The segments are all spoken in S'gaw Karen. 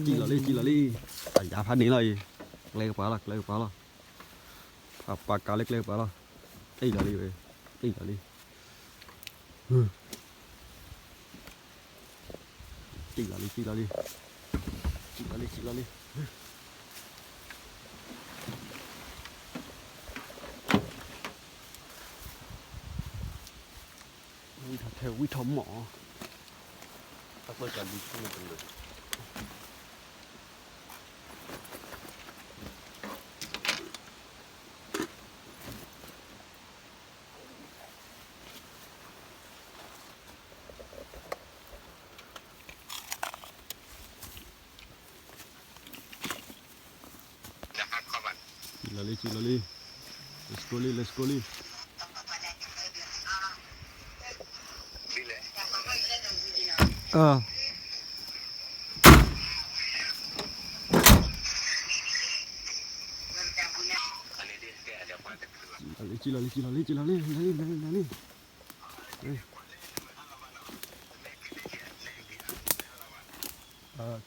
ကံၣ်လီၤလံ ကံၣ်လီၤလံ, အယါဖးန့ၣ်လီၤအံၤ, ကျဲကပၤလီၤ ကျဲကပၤလီၤ, ဖးပာ်ကးလၢကျဲကပၤလီၤ, ကံၣ်လီၤလံဝဲ, ကံၣ်လီၤလံ, ကံၣ်လီၤလံ ကံၣ်လီၤလံ, ကံၣ်လီၤလံ ကံၣ်လီၤလံ. ဝံထီၣ်ထဲဝံထီၣ်မီၣ်, ကံၣ်လီၤလံ ကံၣ်လီၤလံ, let's go လံ let's go လံ. ကံၣ်လီၤလံ ကံၣ်လီၤလံ ကံၣ်လီၤလံ ကံၣ်လီၤလံ, က့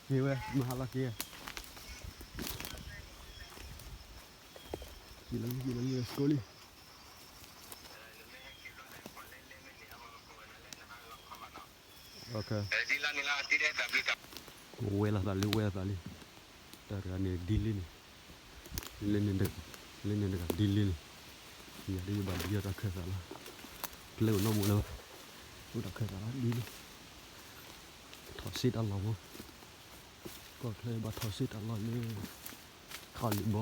ၤဝဲ မဟါလီၤက့ၤ, ကံၣ်လီၤလံ ကံၣ်လီၤလံ let's go လံ. ဝဲလီၤသးလံ ဝဲလီၤသးလံ, တၢ်တဂၤန့ၣ်ဒ်လံန့ၣ်, လၢန့ၣ်တဂၤဒ်လံန့ၣ်, ယၤဒ်ယဘၣ်ဒ်ယတၢ်ခၢၣ်သးလီၤ, ကျဲအိၣ်နီတမူလၢၤဘၣ်, အိၣ်တၢ်ခၢၣ်သးလီၤဒ်လံ, ထီၣ်စ့တၢ်လီၢ်မး, ကီၢ်ချၢဘၣ်ထီၣ်စ့တၢ်လီၢ်လၢ ခးလံာ်ဘီမး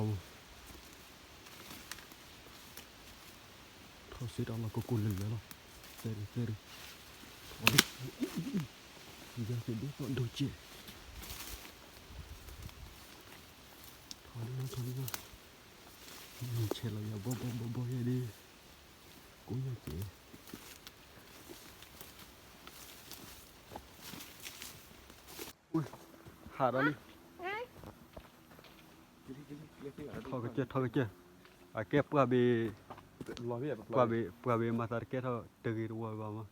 ထီၣ်စ့တၢ်လီၢ်ကိးကိးလၢာ်လၢာ်လီၤ, သဲရံၣ်သဲရံၣ်, ထီၣ်လံ, ယၤက့ၤဒ်သိးဒိကဲး, ထီၣ်လံနီၤ ထီၣ်လံနီၤ, ဆဲးလီၤယၤဘီဘီဘီဘီယဲဒၣ်, ကိးယၤက့ၤ ဟးဒီးလံ, ထီၣ်ကစၢၢ် ထီၣ်ကစၢၢ်, အကဲပှၢ်ဘ့ၣ်, ပှၢ်ဘ့ၣ် ပှၢ်ဘ့ၣ်မၤသးတကဲထီၣ်တဂ့ၤတဝီဘၣ်မး,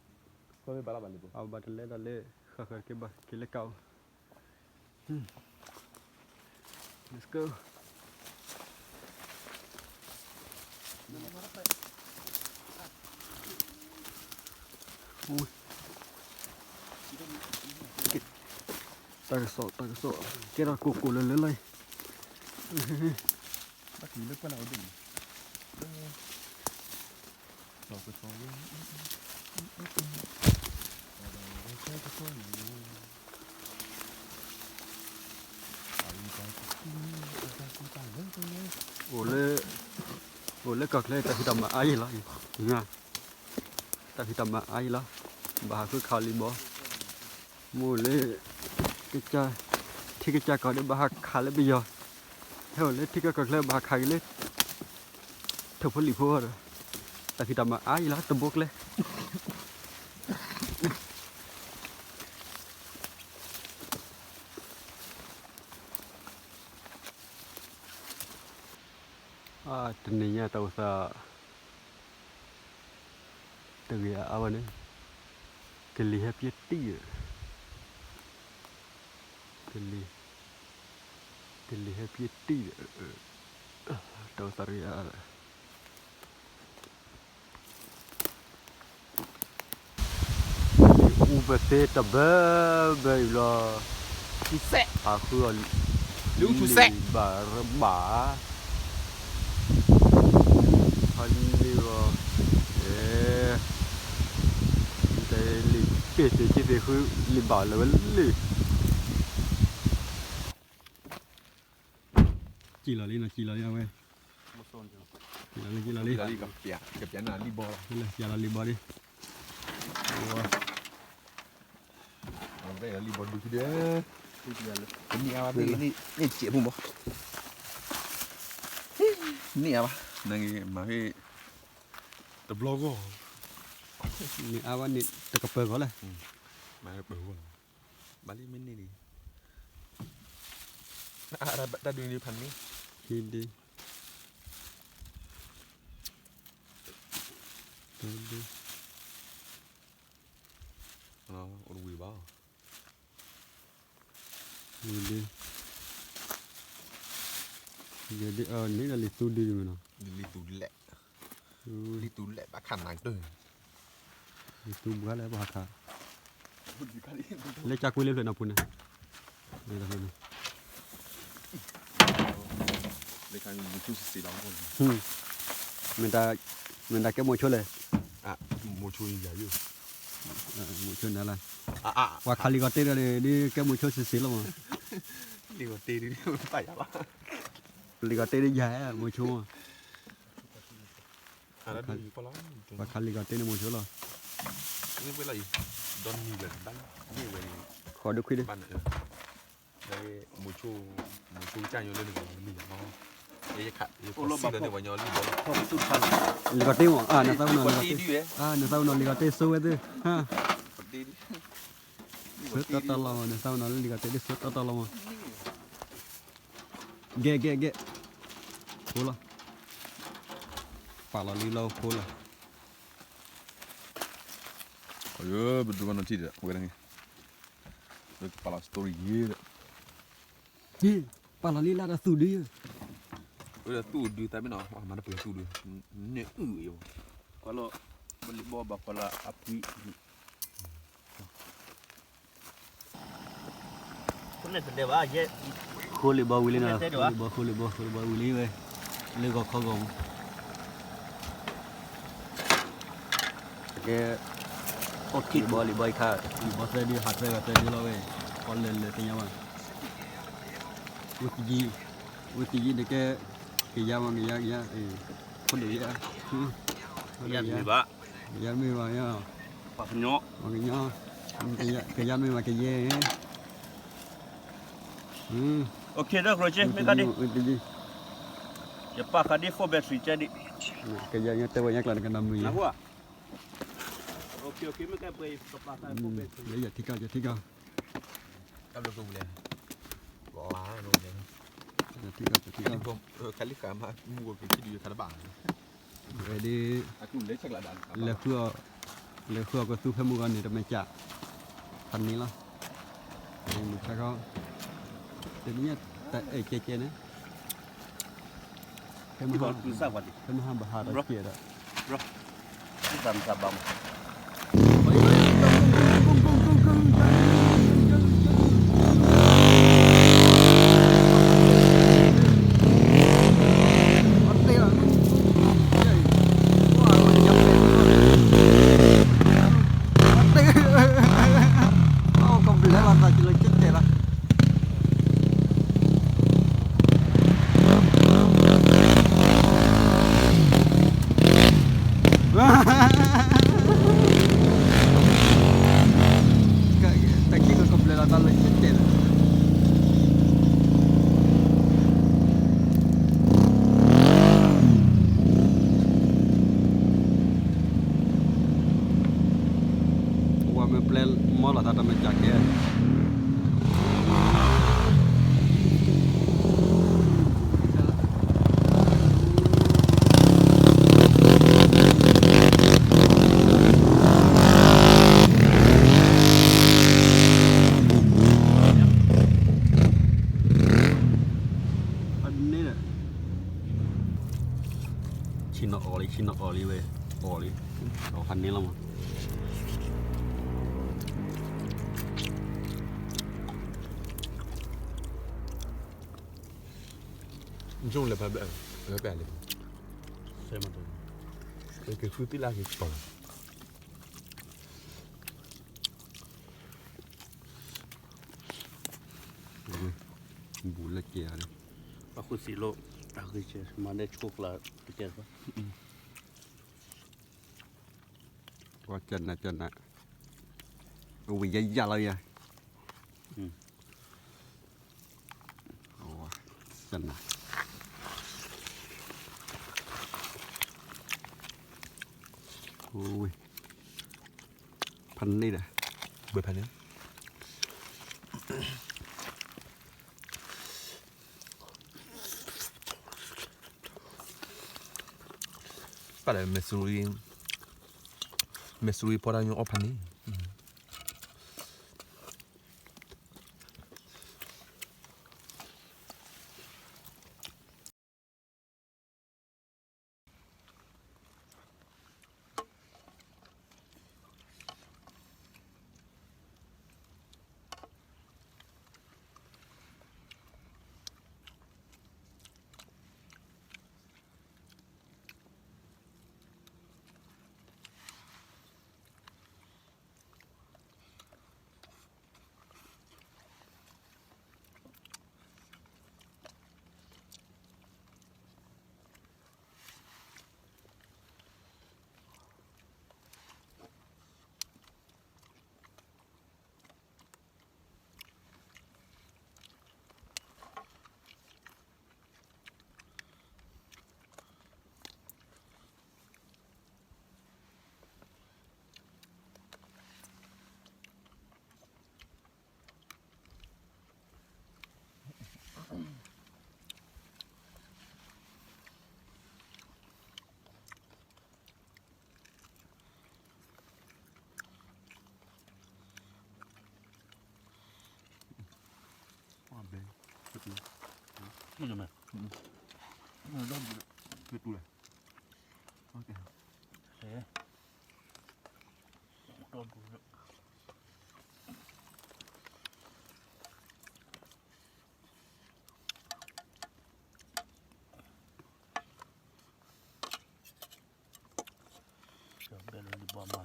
အဘၣ်တလဲဒီးလၢ ဃၣ်ဃၣ်တကဲဘၣ် က့ၤလၢကးအိၣ်, let's go. တၢ်ကစီၣ် တၢ်ကစီၣ် ကဲထီၣ်ကိးကိးလၢာ်လၢာ်လီၤ, အိၣ်လၢ အိၣ်လၢကီၢ်ချၢ တၢ်ဖံးတၢ်မၤအါယံၤလီၤ, တၢ်ဖံးတၢ်မၤအါယံၤလီၤ, ဘၣ်ဟးဃုခးလံာ်ဘီ, မ့ၢ်အိၣ်လၢ ထံကစၢ်ကီၢ်ဒီး ဘၣ်ဟးခးလၢပယီၤ, ဟဲအိၣ်လၢထံကီၢ်ချၢ ဘၣ်ဟးခးက့ၤလၢ ထိၣ်ဖိလံၣ်ဖိဒီး တၢ်ဖံးတၢ်မၤအါယံၤလီၤ တဘိကျဲ တနံၤညါတၢ်အိၣ်သး တဂ့ၤအါအါဘၣ်န့ၣ် ကလံၤဟဲပျဲတံၢ်ဒီး ကလံၤ ကလံၤဟဲပျဲတံၢ်ဒီး တၢ်အိၣ်သးတဂ့ၤအါအါ အူပသ့တဘၢဘၢအံၤလီၤ, ဟးဃုအီၤလံာ်ဘၣ်ရဘၣ်, ဟန့ၣ်လီၤ, လံာ်ပ့ၢ်သ့ၣ်က့သ့ၣ်ဃု လံာ်ဘၣ်လၢာ်ဝဲလံာ် ကံၣ်လီၤလံနီၤ ကံၣ်လီၤလံအဝဲ, ကံၣ်လီၤလံ ကံၣ်လီၤလံ, ကပျးနၤလံဘီလီၤ, ကပျးလီၤလံဘီဒံး, လံဘီဒုးဒဲး, တမ့ၢ်အါဘၣ်တဂ့ၤန့ၣ် န့ၢ်စဲးဖိမး, န့ၢ်အါဘၣ်, နဂ့ၤမၤဖဲ တဘျီဂီၢ်, န့ၢ်အါဘၣ်န့ၣ်တကပၢၤဂီၢ်လဲၣ်, မၤပၢၤဂီၢ်လီၤ, ဘၣ်လံမ့ၢ်န့ၢ်ဒံး, တၢ်ဒုးန့ၣ်ဖးန့ၣ်, ဟံးဒံး, တၢ်ဒုး အိၣ်တဝံၤဘၣ်, ဝံၤဒံး, ယဒ်အန့ၣ်ဒီးလံာ်သူဒုဒ်မ့ၢ်နီၤ, လံာ်သူလဲၣ်, လံာ်သူလဲၣ်ဘၣ်ခးနၤကတၢၢ်, လံာ်သူဘှါလၢပှၤခး, လၢကၠါကွံလၢဖျၢၣ်နီၤပူၤန့ၣ်, လၢ မ့ၢ်တၢ်ကဲမိၤဆိလၢ, မိၤဆိနၤလၢ, ပှၤခးလံာ်ဂီၤတ့ၢ်ဒီးန့ၣ် ဒ်ကဲမိၤဆိစံးစ့လီၤမး, လံာ်ဂီၤတ့ၢ်ဒ်ပာ်ယၤလီၤ, လံာ်ဂီၤတ့ၢ်ဒ်ယၤမိၤဆိမး, ပှၤခးလံာ်ဂီၤတ့ၢ်န့ၣ်မိၤဆိလီၤ, ဃီဒုခွံဒု လံာ်ဂီၤတ့ၢ်မး, နသးပနီၣ်လံာ်ဂီၤတ့ၢ်စိဝဲသ့ၣ်, စိတီတီလီၤမး နသးပနီၣ်လံာ်ဂီၤတ့ၢ်စိတီတီလီၤမး, ဂဲၤဂဲၤဂဲၤ, ဃိလီၤ, ပာ်လီၤလံလီၢ်ဃိလီၤ, ပဒိဘၣ်နီၢ်ထံၣ်ဒီး ဝဲဒၣ်န့ၣ်, ပာ်လီၤ story ယဲဒီး ပာ်လီၤလံလၢတၢ်သူၣ်ဒု, ဝဲဒၣ်သူၣ်ဒုသးမ့ၢ်နီၤ, မၤတပှဲၤသူၣ်ဒု, န့ၣ်အုၣ်အံၤ, ကွၢ်လီၤ, ပလံာ်ဘီဘၣ်ကွၢ်လၢအပှံၤ, ဃိလံာ်ဘီဝံၤလံနီၤ, ဃိလံာ်ဘီဃိလံာ်ဘီဃိလံာ်ဘီဝံၤလံဝဲ, လၢဂီၤခီဂီၤမး ကဲ, လံာ်ဘီလံာ်ဘီအံၤခါ, လံာ်ဘီသၢဒုဟးသၢဂၤသၢဒုလီၤဝဲ, ကီလၢာ်လၢာ်သ့ၣ်ညါဘၣ်, ဝံသယံ, ဝံသယံန့ၣ်ကဲ, ကယါမး ကယါကယါ, ဖိဒိၣ်ယါ, ကယါမ့ၢ်ဘၣ်, ပှၤကညီ, ကယါမ့ၢ်ဘၣ်ကယဲ, ယပာ်ဃာ်ဒ် phone battery ကဲဒ်, ကယါတဲဝဲညါကျါနကနၣ်မုာ်ယဲ, လၢယထံကီၢ် ယထံကီၢ်, ယထံကီၢ်, ယထံကီၢ်, ဝဲဒ်, လဲၤဃုအီၤကသူဖဲမုၢ်ဂီၤန့ၣ် တမ့ၢ်ကး, ဖးန့ၣ်လီၤ, မုၢ်ဆါခီ, တနံၤညါတၢ်အဲၣ်ကဲကဲန့ၣ်, ဖဲမဟါဘၣ်ဟးတကဲဒီး တၢ်ခံကကဘျဲးလီၤတၢ်လၢယတဲလီၤ, ပဝဲမ့ၢ်ပျဲမီၢ်လီၤသးတမ့ၢ်ကးကဲ ဆံနီၤအီၤလံ ဆံနီၤအီၤလံဝဲ, အီၤလံ, အီၤဖးန့ၣ်လီၤမး, ယိၣ်လၢဖဲဘျဲၣ်, လၢဖဲလၢ, က့ၤဃုသံလၢက့ၤကပီၤလီၤ, ဘူးလၢက့ၤဧါ, ပှၤဃုသံလိာ်, အဂ့ၤကဲ မၤဒဲဆိကျါတကဲဘၣ်, ပှၤကနၣ်ကနၣ်, အဝဲယယလီၤယၤ, ကနၣ်, ဝဲ, ဖးန့ၣ်ဒီး, ဘၣ်ဖးန့ၣ် ပာ်လၢ Missouri, Missouri ဖီတၢ်ညိၣ်အီၣ်ဖးန့ၣ် မ့ၢ်မ့ၢ် မ့ၢ်ဒီဒူၣ် ဖဲတူၢ်လဲၣ် ဒီဒူၣ် ဘဲလၢလံဘီမး အဘျဲၣ်လံ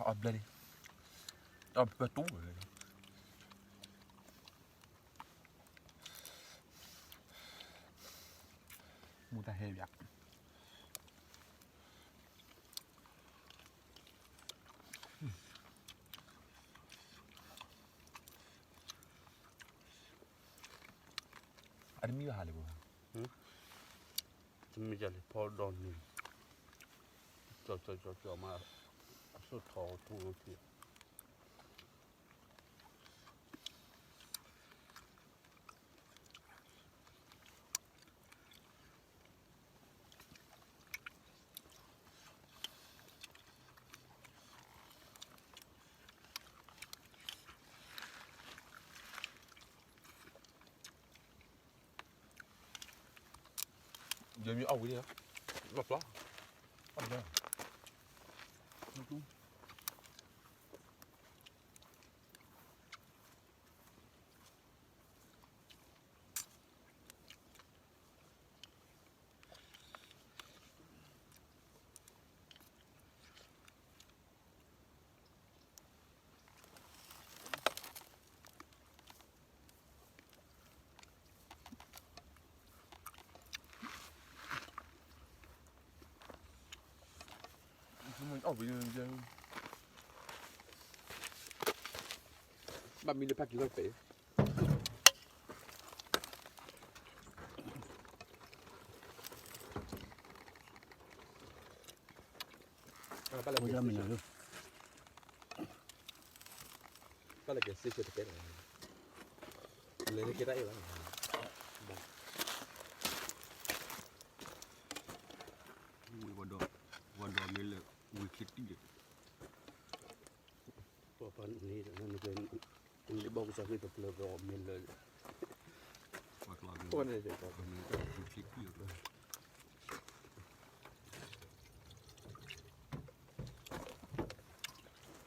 အဘျဲၣ်တူၢ် မူတၢ်ဟဲဘၣ် အတမံဘၣ်ဟးလံဘၣ် တမ့ၢ်ယၤလံဖီဒီနံၤ ကၠီကၠီကၠီကၠီမး အစိၣ်ထီၣ်ထူၣ်ထံၣ် ယမ့ၢ်အီၣ်ဝံၤန့ၣ် မ့ၢ်ဖျါ အီၣ်တဘျီ ဘၣ်မံလၢဖးကံလီၤပဲာ် ဘၣ်လၢကဲ ဘၣ်လၢကဲစ့ၢ်ကီးတကဲလီၤ လဲၤလၢကဲတၢ်အဲၣ်ဘၣ် ဝံၤဝီၤဒီး ဝီၤဒီးမ့ၢ်လၢ ဝံၤချ့တံၢ်ဒီး ပှၤပှၤန့ၣ် နက နဘၣ်ကစၢ်ခရံာ်တပျၢၤဒီးမ့ၢ်လၢ ပှၤကျီၢ် ပှၤန့ၣ်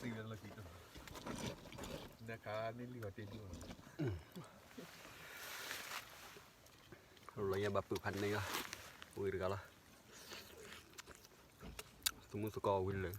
ဝံၤချ့တံၢ်ဒီး လၢညါဘၣ်ပုၢ်ဖးန့ၢ်အီၤ ဝံၤတဂၤလီၤ သမူသကိးဝံၤလၢ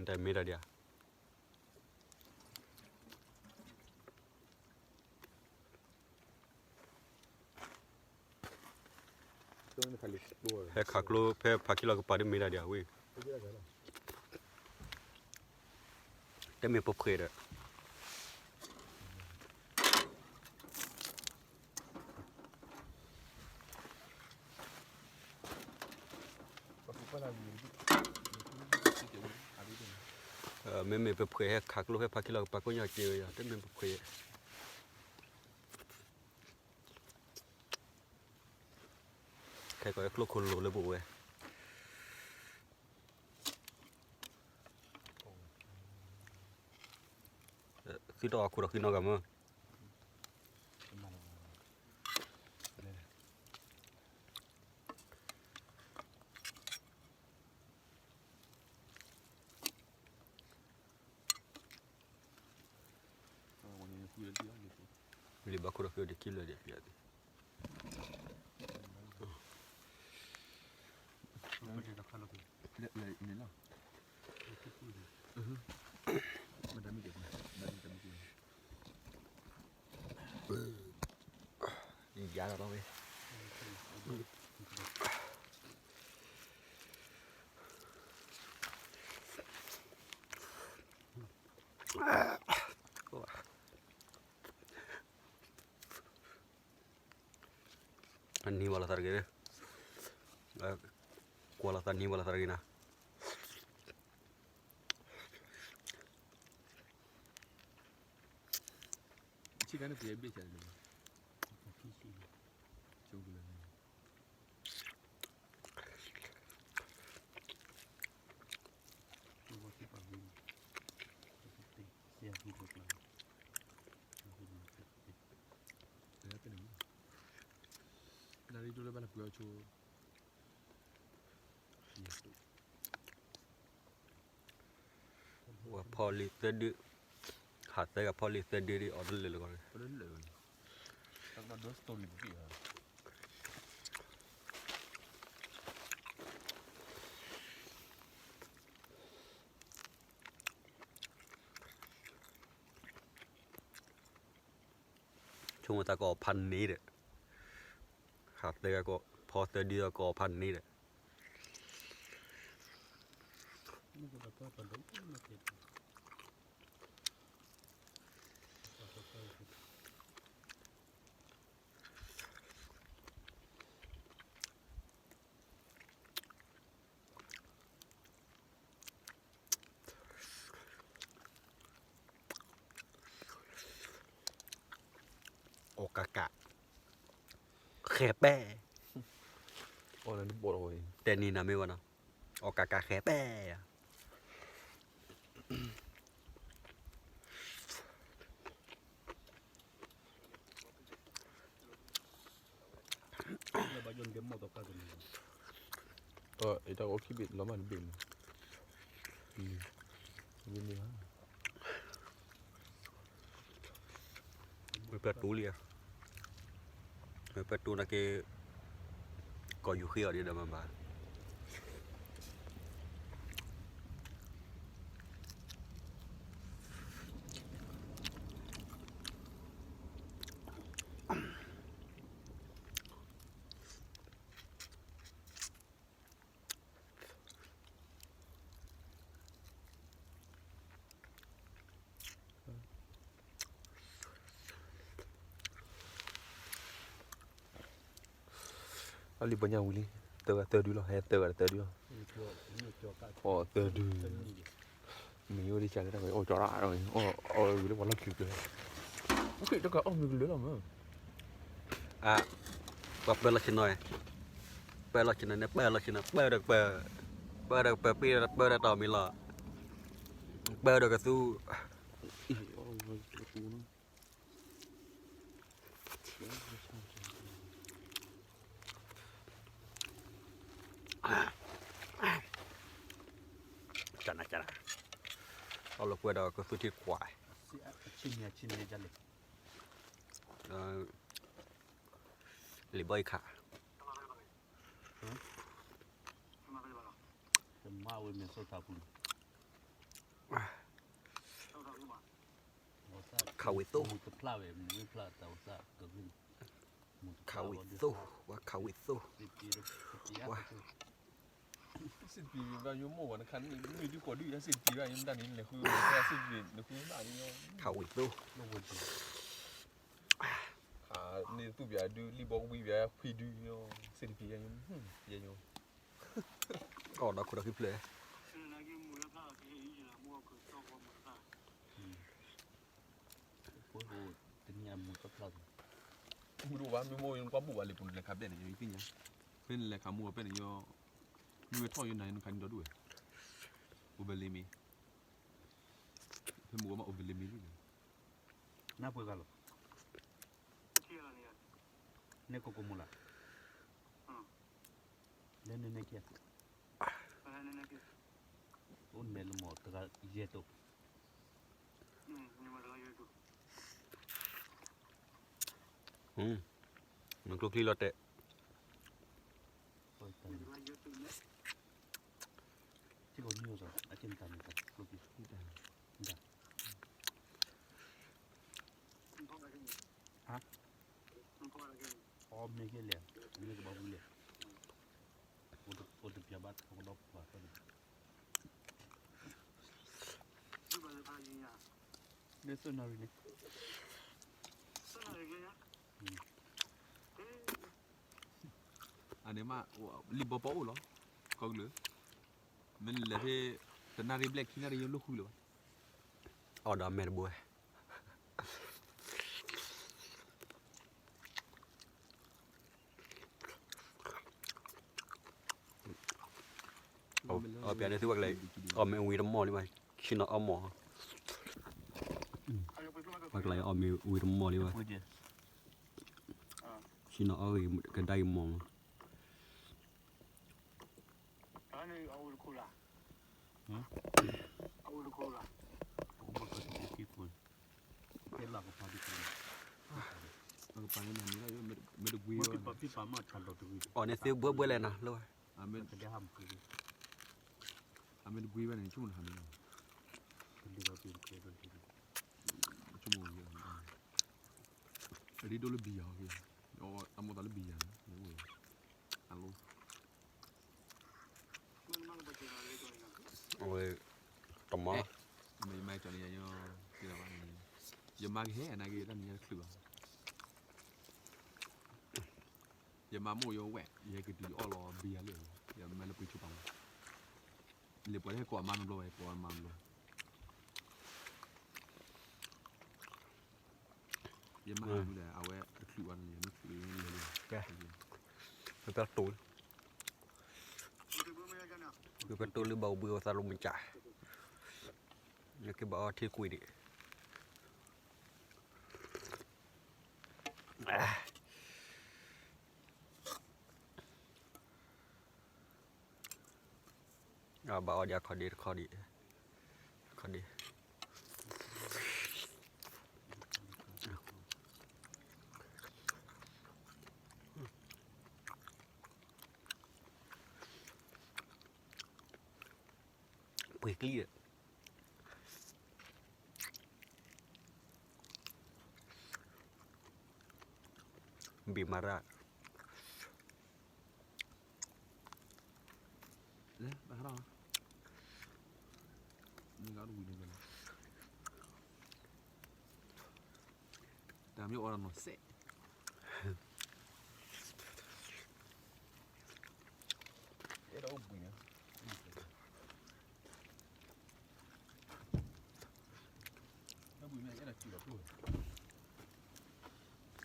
နတၢ်မ့ၢ်တၢ်ဒံးဧါ ဟဲခးကျိဖဲဖးခံလီၤကပၤဒ်မ့ၢ်တၢ်ဒံးဧါဝဲ တမ့ၢ်ပဖှဲးဒီး မ့မ့ၢ်ပဖှဲးဟဲခးကျိဖဲဖးခံလီၤကပၤကိးညါက့ၤဝဲယၤ တမ့ၢ်ပဖှဲး တၢ် ခဲကီးကျိခိၣ်လိၤလၢပအိၣ်ဝဲ, သုတအီၣ်ခိၣ်ဒီးဃံနီၢ်ဂၤမၢ်, လံာ်ဘၣ်ခိၣ်ဒီးဃံဒီးခံလၢာ်ဒံးပျးသ့, ယၤလီၤဝဲ အနံၤဝဲလီၤသးတဂ့ၤ, ကွၢ်လီၤသးနံၤဝဲလီၤသးတဂ့ၤနၤ, ဆံးခါန့ၣ်ပယဲဘ့ၣ်ဆဲးန့ၣ်, ဆိကလၢ နၣ်ရံၣ်ဒိၣ်လၢဘၣ်လၢပှဲၤအီၤဆိ, ဝဲဖီလံသၢဒု, ဟးသၢဂၤဖီလံသၢဒုဒ်အီၤတလၢာ်လၢ ဆိကမိၣ်သးကအီၣ်ဖးန့ၣ်ဒီး, ဟးသၢဂၤကီး, ဖီသၢဒုဒီးကအီၣ်ဖးန့ၣ်ဒီး အီၣ်ကးကး, ဃဲပဲ, တဲနံၤနၤမ့ၢ်ဝဲနီၤ, အီၣ်ကးကးဃဲပဲယၤ တၢ်အိၣ်ခံဘ့ၣ်လီၤမးတဘ့ၣ်န့ၣ်, မ့ၢ်ပျဲတူလံဧါ, မ့ၢ်ပျဲတူနာ်က့, ကီၢ်ယူၤဃ့အီၤဒ်ဒီးမၤဘၣ် အလံၤပှၤညါဝံၤလံ, သၢဂၤသၢဒုလီၤ, ဟဲသၢဂၤတသၢဒုလီၤ, အီၣ်သၢဒု, မ့ၢ်အိၣ်ဒ်ကလဲၣ်တၢ်ဝဲ အီၣ်ကၠီရၣ်ဒီး အီၣ်ဝံၤလၢပှၤလီၢ်ခံကၢၤ, အိၣ်ဃ့တၢ်ကအီၣ်မ့ၢ်ကလၢာ်လီၤမး, အ, ပှၤပၢလီၤဆ့ၣ်နီၤ, ပၢလီၤဆ့ၣ်နီၤန့ၣ် ပၢလီၤဆ့ၣ်နီၤ ပၢဒီးပၢ, ပၢဒီးပၢပ့ၢ်ဒီးပၢဒီးတၢ်မံၤလီၤ, ပၢဒီးကသူ ကနကန, အလီၤပှဲၤဒီးကသူထံခွး, လံာ်ဘီအံၤခး, မ့ၢ်ဝဲမ့ၢ်စီၣ်ထးပူၤ, ခးဝံၤသိ, မူတဖျၢၣ်ဝဲ မူတဖျၢၣ်တၢ်ဝဲစၢ်ကဂ့ၢ်, ခးဝံၤသိ, ဝဲခးဝံၤသိ, ဝဲ, စ့ၣ်တပံၤဘၣ်ယိမိၢ်ဝဲနခါန့ၣ် မ့ၢ်ဒုးကိးဒုးယါစ့ၣ်တပံၤဘၣ်ယိမတၢ်န့ၣ် နဃုမ့ၢ်စ့ၣ်တပံၤ နဃုမတၢ်န့ၣ်, ခးဝံၤသိ, န့ၣ်သူၣ်ပၠးဒုး လံာ်ဘီကဝံၤပၠးခွံဒုး, စ့ၣ်တပံၤယါယိ, ယါယိ, အီၣ်ဒီးခိၣ်ဒီးခံဖျၢၣ် တနံၤအမူတဖျၢၣ်, မူတဘၣ်မ့ၢ်မိၢ်ယကွၢ်ဘူၣ်ဘၣ်လံာ်ပူၤန့ၣ် ခါဘျဲၣ်န့ၣ် ယသ့ၣ်ညါ, ဖဲနလဲၤခးမူအီၤဖဲန့ၣ်ယီၤ, မ့ၢ်ဝဲထီၣ်ယိၤနၤယိၤနခးန့ၣ်ဒီဒူၣ်ဝဲ, အိၣ်ဘဲလ့မ့ၢ်, ဖဲမူဝဲမးအိၣ်ဘဲလ့မ့ၢ်လံန့ၣ်, နၢ်ပှဲၤဂၤလီၤ, န့ၣ်ကိကိမူလၢ်, လဲၤနနဲက့ၤ, အိၣ်နဲလၢမီၤတဂၤယဲၢ်တိၢ် နကျိချံလီၤတဲာ်, ထံကီၢ်ညိၣ်စီၤ အက့ၢ်နတၢ်န့ၣ်တၢ်ကျိချံ, အီၣ်မ့ၢ်က့ၤလဲၣ်, မ့ၢ်ကဘၣ်ဝံၤလဲၣ်, အိၣ်တပျၢ်ဘၣ်ထီကဒီးပှၤဖဲန့ၣ်, လၢသၢနၣ်ရံၣ်န့ၣ်, အန့ၣ်မး, လံာ်ဘီပီအိၣ်လီၤ, ကီၢ်ကလုာ်, မ့ၢ်လဲၤဖဲ, တနၣ်ရံၣ်ဘျဲၣ်ခံနၣ်ရံၣ်ယိၤလိာ်ဃုလၢၤဘၣ်, အီၣ်ဒီးအမဲာ်တဘိဝဲ အီၣ်ပျးန့ၣ်သုဘၣ်ကလဲၤ, အီၣ်မ့ၢ်ဝံၤတမီၢ်လံဘၣ်, ဆ့ၣ်နီၤအီၣ်မီၢ်, ဘၣ်ကလဲၤအီၣ်မ့ၢ်ဝံၤတမီၢ်လံဘၣ်, ဆ့ၣ်နီၤအီၣ်ဂ့ၤကဒါက့ၤမီၢ်မး, အီၣ်န့ၣ်သုဘှဲဘှဲလဲၣ်နီၤ, လၢ, အမ့ၢ်တကွံဘၣ်န့ၣ် ဆိကမိၣ်နဟးမ့ၢ်, ဆိကမိၣ်, အရ့ဒိၣ်လၢဘံယၤ, အမိၢ်သးလၢဘံယၤန့ၣ်, အလိ, အဝဲ, တမီၤ, မ့ၢ်မၤကၠီန့ၣ်, ယမါကဟဲအနာ်က့ၤတၢ်နံၤညါတချုးဘၣ် ယမါမိၢ်ယဝဲၢ် ယဟဲက့ၤတုၤယအီၣ်လီၤဘံယၤလံ, ယမါလၢပှ့ၤဆိပာ်မး, လဲၤပှၤလၢဟဲကိးအမါတဘျီဝဲ ကိးအမါတဘျီ, ယမါဟးမုၢ်ဒီး အဝဲတချုးဘၣ်န့ၣ် ယမ့ၢ်ချုးလၢလဲၤလံ, ပပျၢ်တိၢ်, ပပျၢ်တိၢ်လၢဘၣ်အိၣ်ဘှံးအိၣ်သးလိာ်မုၢ်ကၠး, နက့ၤဘၣ်အီထံကွံာ်ဒံး အဘၣ်အီၣ်ဒံးအခီၣ်ဒ့တခီဒံး, အခီၣ်ဒ့, ပှ့ၤကျံၣ်ဒီး ဘံၣ်မၤရၣ်, တၢ်မ့ၢ်အီၣ်ဒီးနီၢ်စဲး, အဲၣ်ဒိးအိၣ်ဘှံးန့ၣ်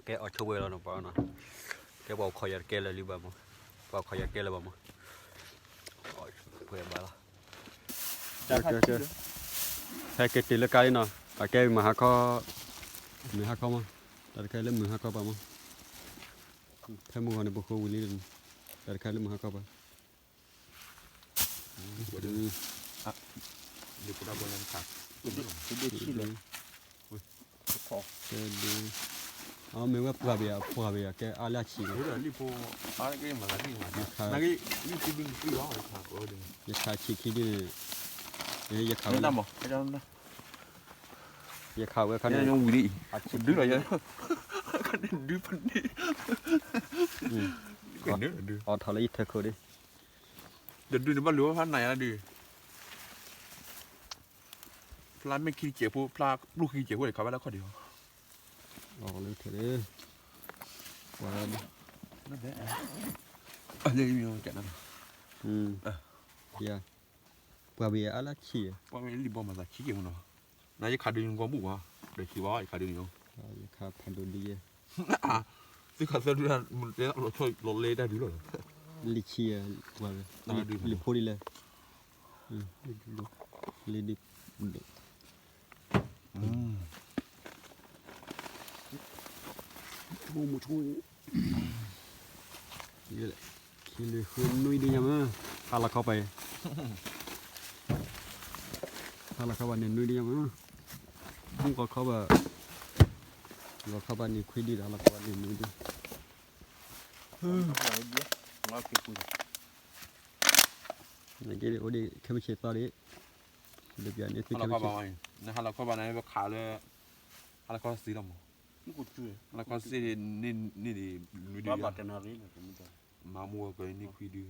ကဲအီၣ်ဆိဝဲလီၤနီၤ ပှၤနီၤ, ကဲပှၤအိၣ်ခိးယၤတကဲလၢာ်လံဘၣ်မး, ပှၤအိၣ်ခိးယၤတကဲလၢာ်ဘၣ်မး, ပှဲၤဘၣ်လီၤ, ဟဲက့ၤတုၤလၢကါလံနီၤ, အကဲမုၢ်ဟါခီ, မုၢ်ဟါခီမး, တၢ်တခါလၢမုၢ်ဟါခီပာ်မး, ဖဲမုၢ်ဂီၤန့ၣ် ပဃိဝံၤလံ, တၢ်တခါလၢမုၢ်ဟါခီပာ် အမ့ၢ်ဝဲပှၢ်ဘ့ၣ်ဧါ, ပှၢ်ဘ့ၣ်ဧါ, ကဲအါလၢအဆံး, ယခးဆံးခံဒ်န့ၣ်, ယခးဝဲ, ယခးဝဲခါန့ၣ်, ဒုလီၤ, အီၣ်ထီၣ်လၢယထၢခိၣ်ဒံး, ဒီးဒုန့ၣ်ဘၣ်လူၤဖးနၤယၤဒု ဖျါမ့ၢ်ခံကဲးဖိ, ဖျါပျူၢ်ခံကဲးဖိန့ၣ် ခးဘၣ်လၢခီၣ်ဒံးလီၤ, လၢထဲး, ပှၤ, ပှၤဘ့ၣ်အါလၢဆံး, ပှၤမ့ၢ်လံၣ်ဘီမၤသးဆံးကဲးမနီၤ, နယခးဒုးနဂီၢ်မုၢ်ဝါ, ဒီးဆံးဝါယခးဒုးနယီၤ, ယခးဖးဒိၣ်ဒ်ယဲ, သုခးသၢဒု လီၤလဲတၢ်ဒုးလီၤ, လံာ်ဆံ, လံာ်ဖိဒ်လဲၣ်, လံာ်ဒု, ခံလွံၢ်ဃုနွံဒ်ညါမ့ၢ်, ဟါလီၤခီပၤအံၤ, ဟါလီၤခီပၤန့ၣ်နွံဒ်ညါမ့ၢ်, မူကီၢ်ခီပၤ, လီၤခီပၤန့ၣ်ခွံဒ်ဒီး ဟါလီၤခီပၤန့ၣ်နွံဒ် အိၣ်ဒံးခဲမုၢ်ဆ့ၣ်သီဒံး, လၢပျၢၤန့ၣ်သုခဲမုၢ်ဆ့ၣ်, နဟါလီၤခီပၤန့ၣ် ပခးလၢ ဟါလီၤခီစ့လီၤမး, ဟါလီၤခီစ့န့ၣ်ဒံး, မၤမူဝဲကန့ၢ်ခွံဒု,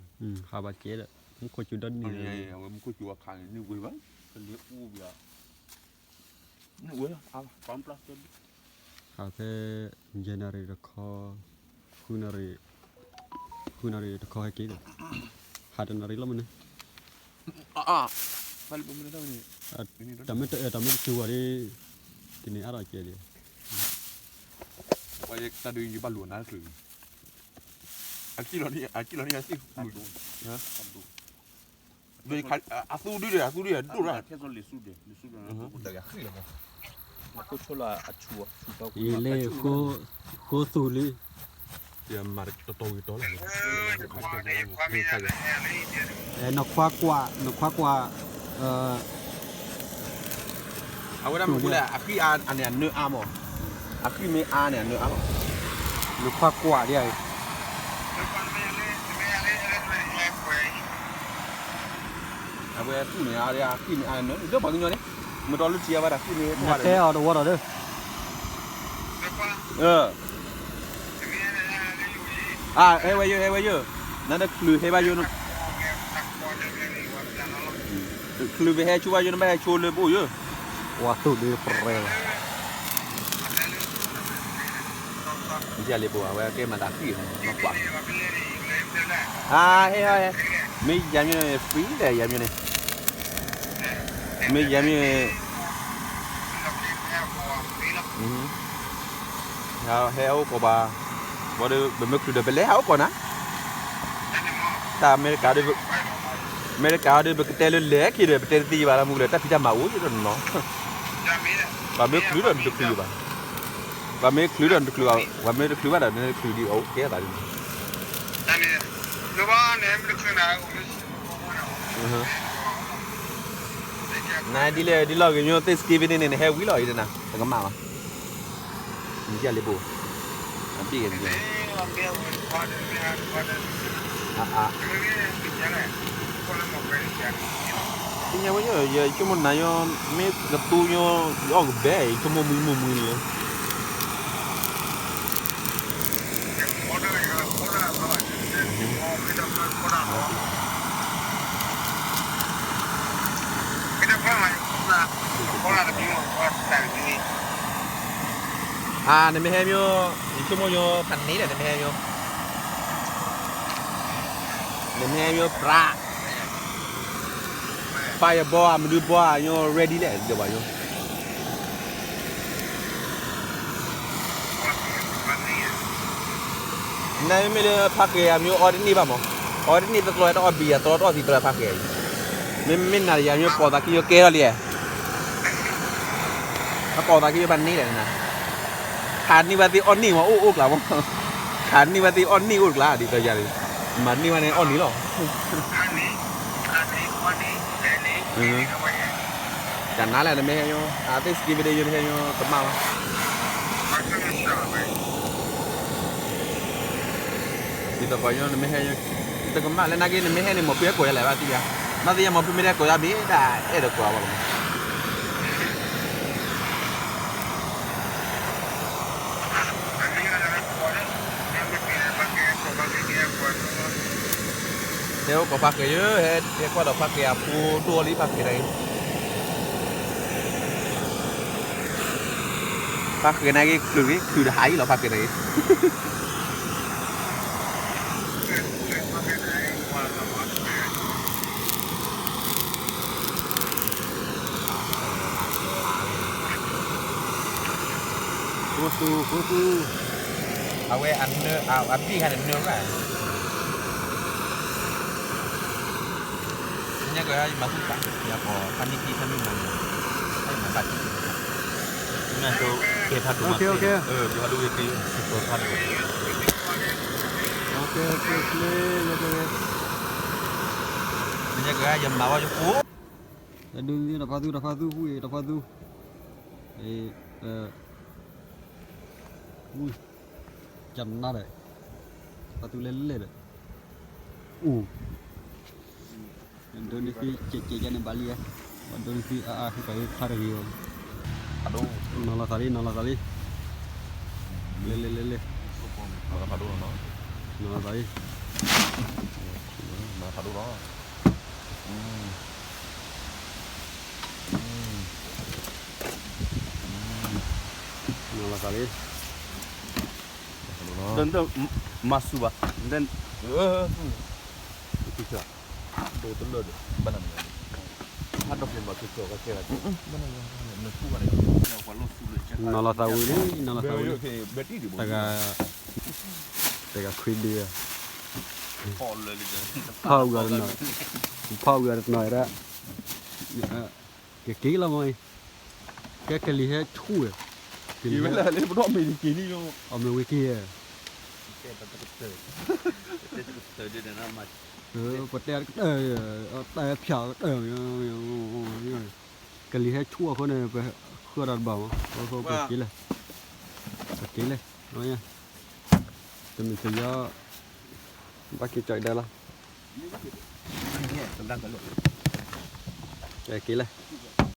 ဟးဘၣ်ကဲဒီး မူခိၣ်စူၤဒီနံၤ, အဝဲမူခိၣ်စူၤအခးန့ၣ် နံၤဝဲဘၣ်, နံၤဝဲလီၤ, ဖဲ ယဲၢ်နၣ်ရံၣ်တခီ, ဃုနၣ်ရံၣ်, ဃုနၣ်ရံၣ်တခီဟဲက့ၤဒီး, ဟးတနၣ်ရံၣ်လီၤမ့ၢ်န့ၣ်, တၢ်မ့ၢ်တစူၤဝဲဒၣ်, တန့ၢ်အါထီၣ်ကဲဒံး, တၢ်ဒုးယဘၣ်လူၤအနါတချုး, အကံၣ်လီၤန့ၣ်, အကံၣ်လီၤန့ၣ်, အသူဒုဒီး, အသူဒုဒီး ဒိၣ်ရၣ်, အံၤလၢ ဃိသူၣ်လံ, နခွါကွၢ်, နခွါကွၢ်, အဝဲဒၣ်မ့ၢ်ဃိလဲၣ်, အဃံၣ်အါန့ၣ် အနၢအါမး, အဃံၣ်မ့ၢ်အါန့ၣ် အနၢအါလီၤ, နခွါကွၢ်ဒ်အံၤ အဝဲသူၣ်န့ၣ် အဃံၣ်မ့ၢ်အါန့ၣ် လၢပှၤကညီန့ၣ်, မ့ၢ်တီလၢထံအဝဲဒၣ်ဃံၣ်မ့ၢ်, နတဲအီၤတဝီဒီး, ဟဲဝဲယိၢ် ဟဲဝဲယိၢ်, နတချုးဟဲဘၣ်ယိၢ်, ချုးပဟဲဆိဘၣ်ယိၢ် နဘၣ်ဟဲဆိလၢပအိၣ်ယိၢ်, ဝၤသူၣ်ဒုပရဲလီၤ ယလံဘိ အဝဲကဲမၤသးဃံၣ်, အဟဲ, မ့ၢ်ယၤမ့ၢ်န့ၣ် free ဒီး ယၤမ့ၢ်န့ၣ်, မ့ၢ်ယၤမ့ၢ်န့ၣ်, ဟဲအိၣ်ကိးပှၤ, ဘၣ်ဒီး ပမ့ၢ်ချုးဒီး ပလဲၤဟးအိၣ်ကိးနၤ, တၢ်အမဲရကၤဒီး, အမဲရကၤဒီး ပကတဲလၢလဲၤခံဒီး ပတဲတသ့ဘၣ်လၢမူလၢ တၢ်ဖံးတၢ်မၤအိၣ်ယိၣ်ဒီးနီၤ, ပှၤမ့ၢ်ချုးဒီးနတချုးဘၣ်, ပှၤမ့ၢ်ချုးဒီးနတချုးဘၣ်, ပှၤမ့ၢ်တချုးဘၣ်ဒီး နတချုးဒံးအိၣ်ကဲသးဒ်န့ၣ်, နဒ်လဲၣ်ဒ်လီၤဂ့ၤညိ Thanksgiving န့ၣ် နဟဲဝံၤလီၤအံၤတနၤ တကမၣ်ဘၣ်, နကလံဘိ, အဘ့ၣ်ဂ့ၤန့ၣ်, သ့ၣ်ညါဝဲ ယဆိကမိၣ်နၤညိ မ့ၢ်ကသူညိ ယအီၣ်ကဘဲ ယဆိကမိၣ်မွံမုာ်မုာ်န့ၣ်လီၤ, အါ နမ့ၢ်ဟဲမ့ၢ်, ယဆိကမိၣ်ညိ ဖးန့ၣ်ဒီး နမ့ၢ်ဟဲမ့ၢ်, နမ့ၢ်ဟဲမ့ၢ်ပြး, fire ball မနုၤ ball ညိ ready လဲၣ် ဒီးဘၣ်ညိ နမ့ၢ်လၢဖးဃဲၤယၤမ့ၢ် အီတန့ၢ်ဘၣ်မး, အီတန့ၢ်တကျီတအီၣ်ဘံယၤ တြီတအီၣ်သံတြီဖးဃဲၤအံၤ, မ့မ့ၢ်နၤယၤမ့ၢ် ပိာ်သးခံယကဲထီၣ်လံ, အပိာ်သးခံယဖးန့ၢ်လဲၣ်နၤ, ခးန့ၢ်ဘၣ်သ့ၣ်အီၣ်န့ၢ်မး အိၣ်အိၣ်ကျါမး, ခးန့ၢ်ဘၣ်သ့ၣ်အီၣ်န့ၢ်အိၣ်တကျါ ဒ်သိးယၤန့ၣ်, မၤန့ၢ်ဘၣ်န့ၣ်အီၣ်န့ၢ်လီၤ. တၢ်နါလဲၣ် နမ့ၢ်ဟဲညိ အသ့ၣ်စကံဖဲဒၣ်ယိ နဟဲညိ ကမၣ်ဘၣ်. ဒ်သိးပှၤကညီ နမ့ၢ်ဟဲညိ တကမၣ်လၢနက့ နမ့ၢ်ဟဲန့ၣ် မိၢ်ဖုဟဲကိးယၤလဲၣ်ဘၣ်သ့ၣ်ယါ, ဘၣ်သ့ၣ်ယါ မိၢ်ဖုမ့ၢ်တဟဲကိးယၤဘၣ် တၢ်အဲၣ်ဒိးကိးအီၤဘၣ်လီၤ. ဟဲအိၣ်ကိးဖါဃဲၤယဲ ဟဲကွၢ်ဒီးဖါဃဲၤအဖိဒိၣ်အီၤလံ ဖါဃဲၤတဂ့ၤ, ဖါဃဲၤနဂ့ၤ ချုးဂ့ၤ ချုးတဟးအံၤလီၤ ဖါဃဲၤတဂ့ၤ. ဃိသူ ဃိသူ, အဝဲအနၢ အဘ့ၣ်ခါန့ၣ်နၢဘၣ်. ကယမၤသူၣ်ပာ် ယၤပိာ်ဖးန့ၢ်ခံဆၢမ့ၢ်မၤန့ၣ် တၢ်ယမၤဘၣ်တံၢ် မ့ၢ်ကဲဖးဒိၣ်မး ကဲဖးဒိၣ်ကဲ ကဲဖးဒိၣ် ယကယမၤဝဲယကိး တၢ်ဒုးတၢ်ဖးသူတၢ်ဖးသူ ဝံၤတၢ်ဖးသူ ဝံၤ ကနါဒီး ဖးသူလဲၤလဲၤဒီး အိၣ် ဒိးန့ၢ်သုကဲးကဲးကဲးန့ၣ်ဘၣ်လံဧါ ဘၣ်ဒိးန့ၢ်သုအါအါဃုကးဃုခါတဂ့ၤဘၣ် နီၤလီၤသးလံ နီၤလီၤသးလံ လဲၤလဲၤလဲၤလဲၤ နီၤလီၤသးလံ မၤဖးဒိၣ်လီၤ နီၤလီၤသးလံ မၤစူၤဘၣ် ဒိၣ်တလၢာ် ဘၣ်နၤ ဟးဒီးက့ၤဘၣ်က့ၤကီၢ်ကဲကဲ နီၤလီၤသးဝံၤလံ နီၤလီၤသးဝံၤလံ တဂၤ တဂၤခွံဒုဧါ ဖီၣ်ဝံၤအီၤတနီၤ ဖီၣ်ဝံၤအီၤတနီၤဒၣ် ကက့ၤလီၤမ့ၢ် ကဲကလံၤဟဲဆူၣ်ဝဲ ကလံၤဟဲ အီၣ်မ့ၢ်ဝံၤက့ၤ ပတဲတကတၢၢ် တၢ်ဖၠၣ်ကတၢၢ် တၢ်ဖၠၣ်ကတၢၢ် ကလံၤဟဲဆူၣ်အဃိန့ၣ် ပဃၢၤဒီးတဘၣ်မး ပက့ၤလဲၣ် ပက့ၤလဲၣ် တမ့ၢ်တယီ ဘၣ်က့ၤကီးအံၤဒၣ်လီၤ က့ၤလဲၣ်